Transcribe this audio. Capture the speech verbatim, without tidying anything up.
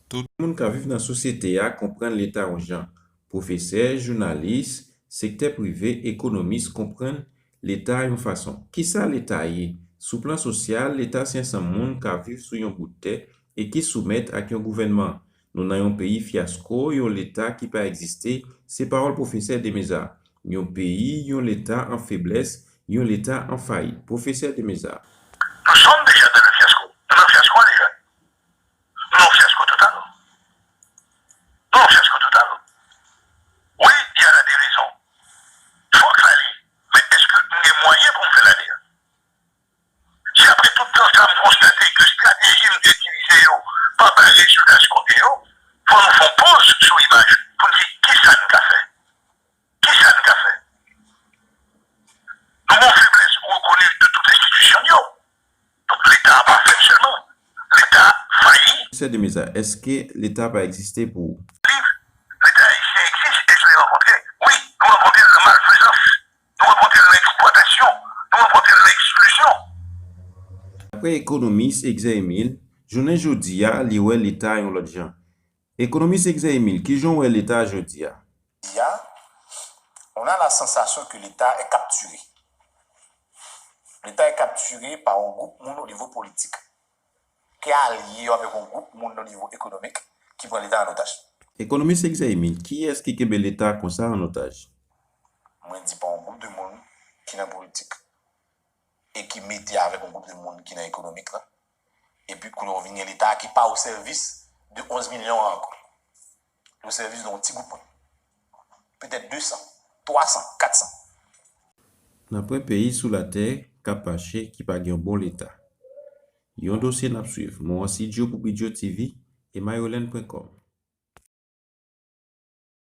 Tout moun k ap viv nan sosyete a konprann Leta yon jan. Pwofesè, jounalis, sektè prive, ekonomis konprann Leta yon fason. Kisa Leta ye? Sou plan sosyal, Leta se ansanm moun k ap viv sou yon bout tè e ki soumèt ak yon gouvènman. Nou nan yon peyi fyasko, yon Leta ki pa egziste, se pawòl pwofesè Demeza. Yon peyi, yon Leta an feblès, yon Leta an fayit. Pwofesè Demeza. Nous sommes déjà dans le fiasco. Nou nan fyasko a deja. Nou nan fyasko total. Nou nan fyasko total. Wi, y a la déraison. Fòk sa li. Men èske nou gen mwayen pou n fè l ale a? Si apre tout tan sa m konstate ke estrateji m te itilize yo pa bay rezilta eskonte yo, fò nou fè yon poz sou imaj pou n di kisa n ka fè. Kisa n ka fè? Nou gen yon feblès rekonèt de tout enstitisyon yo. Donk, Leta a pa fèb sèlman. Leta fayi. Pwofesè Demeza, èske Leta pa egziste pou ou? Liv, Leta ayisyen egziste, èske nou rankontre? Wi, nou rankontre l nan malfezans, nou rankontre l nan eksplwatasyon, nou rankontre l nan eksklizyon. Daprè ekonomis Exer Emile, jounen jodi a, li wè Leta yon lòt jan. Ekonomis Exer Emile, kijan w wè Leta jodi a? Jodi a, on a la sensation que l'État est capturé. L'État est capturé par un groupe moun au niveau politique, ki alye yo avèk yon gwoup moun nan nivo ekonomik ki pran Leta an otaj. Ekonomis Exer Emile, kiyès ki kenbe Leta konsa an otaj? Mwen di pa yon gwoup de moun ki nan politik e ki mete avèk yon gwoup de moun ki nan ekonomik la. Epi kounye a w vin gen Leta ki pa o sèvis de onz milyon an ankò. Li o sèvis de yon ti gwoup moun. Petèt de san, twa san, kat san. Nan pwen peyi sou latè k ap mache ki pa gen yon bon Leta. Yon dosye n ap swiv. Mwen Sidjo pou Bidjo T V e Mayoland pwen kòm.